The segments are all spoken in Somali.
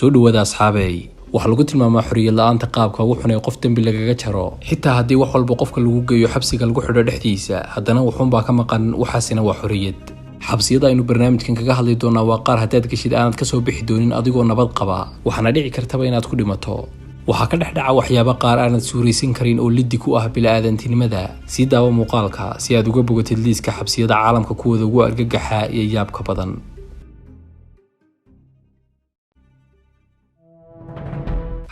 Soo dhawaada, asxaabey. Waxaa lagu tilmaamaa xorriyad la-aanta qaabka ugu xun ee qof dembi lagaga jaro. Xitaa haddii wax walba qofka lagu geeyo xabsiga lagu xidho dhexdiisa, haddana wuxuunbaa ka maqan, waxaasina waa xorriyad. Xabsiyada aynu barnaamijkan kaga hadli doonaa waa qaar haddaad geshid aanad kasoo bixi doonin adigoo nabad qaba, waxaana dhici kartaba inaad ku dhimato. Waxaa ka dhex dhaca waxyaabo qaar aanad suuraysan karin oo liddi ku ah bila'aadantinimada. Sii daawo muuqaalka si aad uga bogatid liiska xabsiyada caalamka kuwooda ugu argagaxa iyo yaabka badan.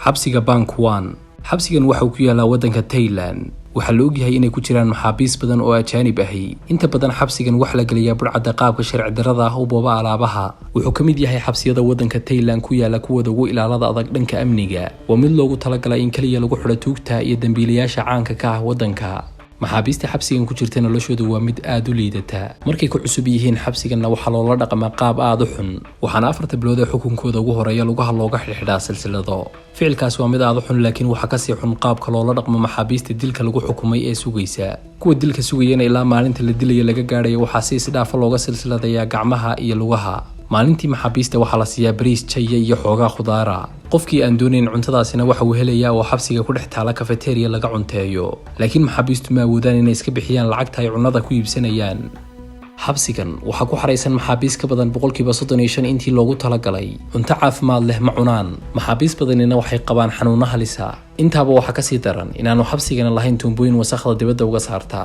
Xabsiga Bankuan. Xabsigan waxa uu ku yaalaa waddanka Tailan. Waxaa la ogyahay inay ku jiraan maxaabiis badan oo ajaanib ahi. Inta badan xabsigan waxaa la geliyaa budhcadda qaabka sharci darrada ah u booba alaabaha. Wuxuu ka mid yahay xabsiyada waddanka Tailan ku yaala kuwooda ugu ilaalada adag dhanka amniga. Waa mid loogu talagalay in keliya lagu xidho tuugta iyo dembiilayaasha caanka ka ah waddanka. Maxaabiista xabsigan ku jirta noloshoodu waa mid aada u liidata. Markay ku cusub yihiin xabsiganna waxaa loola dhaqmaa qaab aada u xun, waxaana 4ta bilood ee xukunkooda ugu horeeya lugaha looga xidhxidhaa silsilado. Ficilkaas waa mid aada u xun, laakiin waxaa kasii xun qaabka loola dhaqmo maxaabiista dilka lagu xukumay ee sugaysa. Kuwa dilka sugayana ilaa maalinta la dilaya laga gaadhayo waxaa si isdhaafa looga silsiladayaa gacmaha iyo lugaha. Maalintii maxaabiista waxaa la siiyaa bariis jaya iyo xoogaa khudaara. Qofkii aan doonayn cuntadaasina waxa uu helayaa oo xabsiga ku dhex taala kafeteriya laga cunteeyo, laakiin maxaabiistu ma awoodaan inay iska bixiyaan lacagta ay cunnada ku iibsanayaan. Xabsigan waxaa ku xaraysan maxaabiis ka badan 35% intii loogu talagalay. Cunto caafimaad leh ma cunaan, maxaabiis badanina waxay qabaan xanuuno halisa. Intaaba waxaa kasii daran inaanu xabsigana lahayn tuumbooyin wasakhda dibadda uga saarta.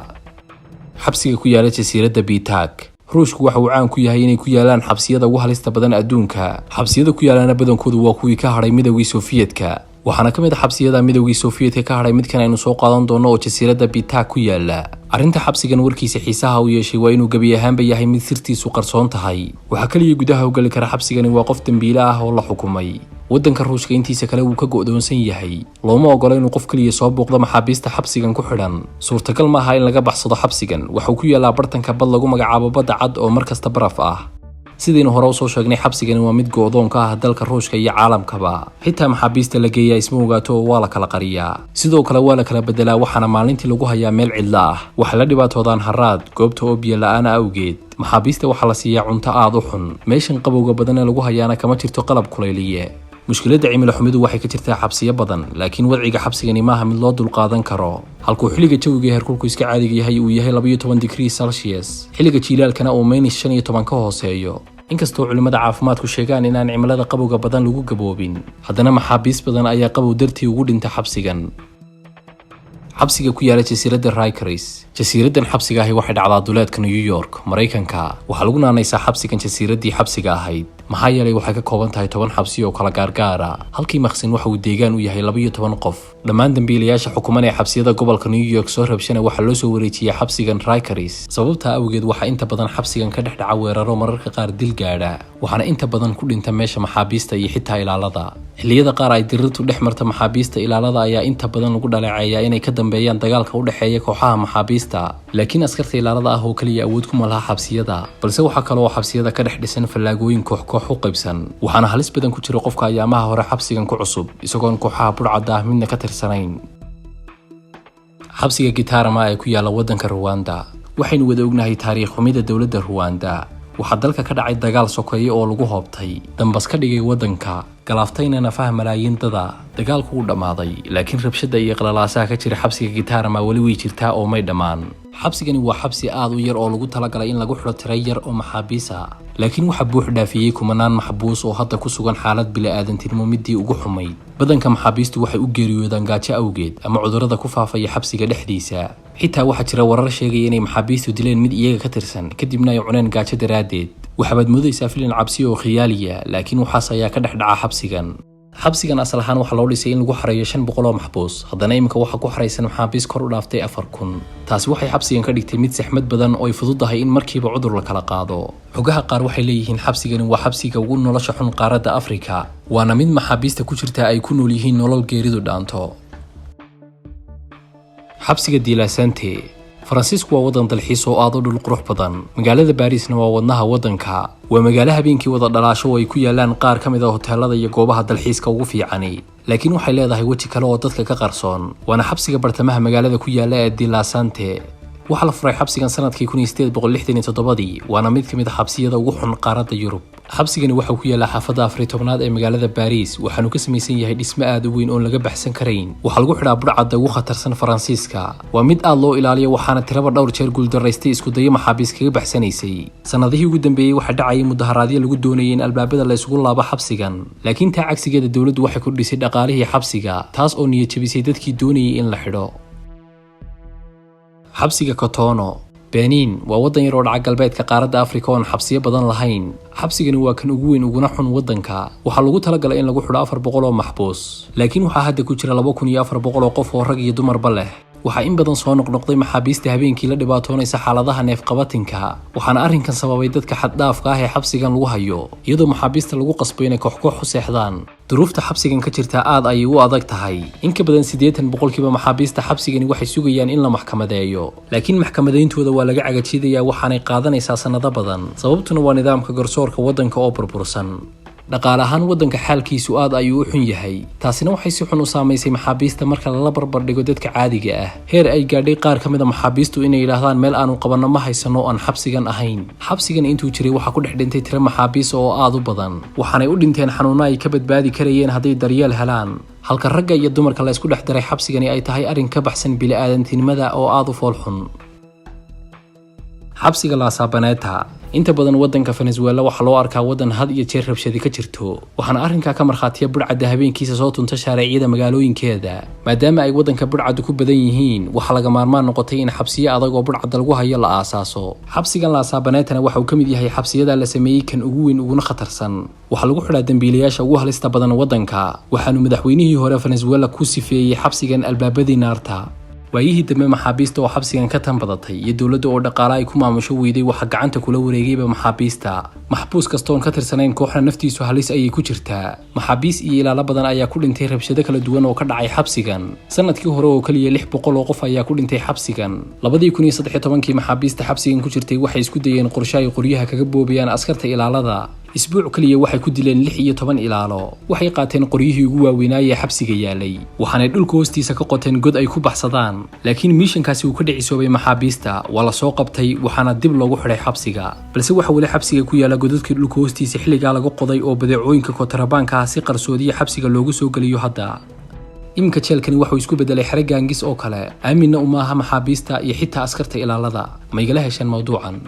Xabsiga ku yaala jasiiradda Biitaag. Ruushku waxa uu caan ku yahay inay ku yaalaan xabsiyada ugu halista badan adduunka. Xabsiyada ku yaalaana badankoodu waa kuwii ka hadhay Midowgii Sofiyeedka. Waxaana ka mid a xabsiyada Midowgii Sofiyeedka ka hadhay midkan aynu soo qaadan doono oo jasiiradda Biitaag ku yaala. Arrinta xabsigan warkiisa xiisaha u yeeshay waa inuu gebi ahaanba yahay mid sirtiisu qarsoon tahay. Waxaa keliya gudaha u geli kara xabsigani waa qof dembiile ah oo la xukumay. Waddanka Ruushka intiisa kale wuu ka go'doonsan yahay, looma ogola inuu qof keliya soo booqdo maxaabiista xabsigan ku xidhan. Suurtagal ma aha in laga baxsado xabsigan. Waxuu ku yaalaa bartanka bad lagu magacaabo Badda Cad oo mar kasta baraf ah. Sidaynu hore usoo sheegnay, xabsigani waa mid go'doon ka ah dalka Ruushka iyo caalamkaba. Xitaa maxaabiista la geeyaa isma ogaato oo waa la kala qariyaa. Sidoo kale waa la kala bedelaa, waxaana maalintii lagu hayaa meel cidla ah. Waxay la dhibaatoodaan haraad goobta oo biyo la-aan awgeed. Maxaabiista waxaa la siiyaa cunto aada u xun. Meeshan qabowga badan ee lagu hayaana kama jirto qalab kulayliye. Mushkiladda cimilo xumidu waxay ka jirtaa xabsiyo badan, laakiin wadciga xabsigani maaha mid loo dulqaadan karo. Halkuu xilliga jawiga heerkulku iska caadiga yahay uu yahay 12 degree Celsius, xilliga jiilaalkana uu -15 ka hooseeyo. Inkastoo culimmada caafimaadku sheegaan inaan cimilada qabowga badan lagu gaboobin, haddana maxaabiis badan ayaa qabow dartii ugu dhinta xabsigan. Xabsiga ku yaala jasiiradda Rikers. Jasiiraddan xabsiga ahi waxay dhacdaa duleedka New York, Maraykanka. Waxaa lagu naanaysaa xabsigan jasiiraddii xabsiga ahayd, maxaa yeelay waxay ka kooban tahay 10 xabsi oo kala gaargaara. Halkii maqsin waxa uu deegaan u yahay 12 qof. Dhammaan dambiilayaasha xukuman ee xabsiyada gobolka New York soo rabshana waxaa loo soo wareejiyey xabsigan Rikers. Sababtaa awgeed waxaa inta badan xabsigan ka dhex dhaca weeraro mararka qaar dil gaadha, waxaana inta badan ku dhinta meesha maxaabiista iyo xitaa ilaalada. Xilliyada qaar ay dirirtu dhex marta maxaabiista, ilaalada ayaa inta badan lagu dhaleeceeyaa inay ka dambeeyaan dagaalka u dhexeeya kooxaha maxaabiista. Laakiin askarta ilaalada ah oo keliya awood kuma laha xabsiyada, balse waxaa kale oo xabsiyada ka dhex dhisan fallaagooyin koox koox u qaybsan. Waxaana halis badan ku jira qofka ayaamaha hore xabsigan ku cusub isagoon kooxaha budhcadda ah midna ka tirsanayn. Xabsiga Gitarama ee ku yaala waddanka Ruwanda. Waxaynu wada ognahay taariikh xumida dowladda Ruwanda. Waxaa dalka ka dhacay dagaal sokeeye oo lagu hoobtay, dambas ka dhigay waddanka, galaaftayna nafaha malaayiin dada. Dagaalku wuu dhammaaday, laakiin rabshada iyo qalalaasaha ka jira xabsiga Gitarama weli way jirtaa oo may dhammaan. Xabsigani waa xabsi aad u yar oo lagu talagalay in lagu xidho tiro yar oo maxaabiis ah, laakiin waxaa buux dhaafiyey kumanaan maxbuus oo hadda ku sugan xaalad bila'aadantinimo midii ugu xumayd. Badanka maxaabiistu waxay u geeriyoodaan gaajo awgeed ama cudurrada ku faafaya xabsiga dhexdiisa. Xitaa waxaa jira warar sheegaya inay maxaabiistu dileen mid iyaga ka tirsan, kadibna ay cuneen gaajo daraaddeed. Waxabaad moodaysaa filin cabsi oo khiyaaliya, laakiin waxaas ayaa ka dhex dhaca xabsigan. Xabsigan asal ahaan waxaa loo dhisay in lagu xareeyo 500 oo maxbuus, haddana iminka waxaa ku xaraysan maxaabiis kor u dhaaftay 4000. Taasi waxay xabsigan ka dhigtay mid saxmad badan oo ay fududahay in markiiba cudur la kala qaado. Xogaha qaar waxay leeyihiin xabsigani waa xabsiga ugu nolosha xun qaaradda Afrika, waana mid maxaabiista ku jirta ay ku nool yihiin nolol geeridu dhaanto. Xabsiga Dilasante. Faransiisku waa waddan dalxiis oo aad u dhul qurux badan. Magaalada Baariisna waa wadnaha waddanka. Waa magaalo habeenkii wada dhalaasho oo ay ku yaalaan qaar ka mid a hoteelada iyo goobaha dalxiiska ugu fiicani, laakiin waxay leedahay weji kale oo dadka ka qarsoon, waana xabsiga bartamaha magaalada ku yaala ee Dilasante. Waxaa la furay xabsigan sanadkii 1867-dii, waana mid ka mid a xabsiyada ugu xun qaaradda Yurub. Xabsigani waxau ku yaallaa xaafadda 14aad ee magaalada Baariis, waxaanu ka samaysan yahay dhismo aad u weyn oon laga baxsan karayn. Waxaa lagu xidhaa budhcadda ugu khatarsan Faransiiska. Waa mid aad loo ilaaliyo, waxaana tiraba dhowr jeer guuldaraystay iskudayo maxaabiis kaga baxsanaysay. Sannadihii ugu dambeeyey waxaa dhacayay mudaharaadyo lagu doonayay in albaabada la isugu laabo xabsigan, laakiin taa cagsigeeda dowladdu waxay kordhisay dhaqaalihii xabsiga, taas oo niyad jebisay dadkii doonayay in la xidho. Xabsiga Kotono, Benin waa waddan yar oo dhaca galbeedka qaaradda Afrika oon xabsiyo badan lahayn. Xabsigani waa kan ugu weyn uguna xun waddanka. Waxaa lagu talagalay in lagu xidho 400 oo maxbuus, laakiin waxaa hadda ku jira 2400 oo qof oo rag iyo dumarba leh. Waxaa in badan soo noqnoqday maxaabiista habeenkii la dhibaatoonaysa xaaladaha neefqabatinka, waxaana arrinkan sababay dadka xaddhaafka ah ee xabsigan lagu hayo, iyadoo maxaabiista lagu qasbo inay kooxkoox u seexdaan. Duruufta xabsigan ka jirta aad ayay u adag tahay. In ka badan 80% maxaabiista xabsigani waxay sugayaan in la maxkamadeeyo, laakiin maxkamadayntooda waa laga cagajiidayaa, waxaanay qaadanaysaa sannado badan. Sababtuna waa nidaamka garsoorka waddanka oo burbursan. Dhaqaale ahaan waddanka xaalkiisu aad ayuu u xun yahay, taasina waxay si xun u saamaysay maxaabiista marka lala barbardhigo dadka caadiga ah, heer ay gaadhay qaar ka mid a maxaabiistu inay yidhaahdaan meel aanu qabanno ma haysano oo aan xabsigan ahayn. Xabsigan intuu jiray waxaa ku dhex dhintay tiro maxaabiis oo aad u badan, waxaanay u dhinteen xanuunno ay ka badbaadi karayeen hadday daryeel helaan. Halka ragga iyo dumarka la isku dhex daray xabsigani ay tahay arrin ka baxsan bini'aadantinimada oo aad u fool xun. Xabsiga Laasabaneta. Inta badan waddanka Venezuela waxaa loo arkaa waddan had iyo jeer rabshadi ka jirto, waxaana arrinkaa ka markhaatiya budhcadda habeenkiisa soo tunta shaaricyada magaalooyinkeeda. Maadaama ay waddanka budhcaddu ku badan yihiin, waxaa laga maarmaan noqotay in xabsiyo adag oo budhcadda lagu hayo la aasaaso. Xabsigan Laasabanetana waxa uu ka mid yahay xabsiyada la sameeyey kan ugu weyn uguna khatarsan. Waxaa lagu xidhaa dembiilayaasha ugu halista badan waddanka, waxaanu madaxweynihii hore Venezuela ku sifeeyey xabsigan albaabadii naarta. Waayihii dambe maxaabiista oo xabsigan ka tan badatay iyo dowladda oo dhaqaale ay ku maamusho weyday, waxaa gacanta kula wareegayba maxaabiista. Maxbuus kastoon ka tirsanayn kooxna naftiisu halis ayay ku jirtaa. Maxaabiis iyo ilaalo badan ayaa ku dhintay rabshado kala duwan oo ka dhacay xabsigan. Sanadkii hore oo keliya 600 oo qof ayaa ku dhintay xabsigan. 2013-kii maxaabiista xabsigan ku jirtay waxay isku dayeen qorshe ay qoryaha kaga boobayaan askarta ilaalada. Isbuuc keliya waxay ku dileen 16 ilaalo. Waxay qaateen qoryihii ugu waaweynaayee xabsiga yaalay, waxaanay dhulka hoostiisa ka qoteen god ay ku baxsadaan, laakiin miishankaasi uu ka dhicisoobay maxaabiista. Waa la soo qabtay, waxaana dib loogu xidhay xabsiga, balse waxa weli xabsiga ku yaala godadkii dhulka hoostiisa xilligaa laga qoday oo badeecooyinka kontarabaanka ah si qarsoodiya xabsiga loogu soo geliyo. Hadda iminka jeelkani waxuu isku bedelay xero gaangis oo kale, aaminna uma aha maxaabiista iyo xitaa askarta ilaalada. Ma igala hesheen mawduucan?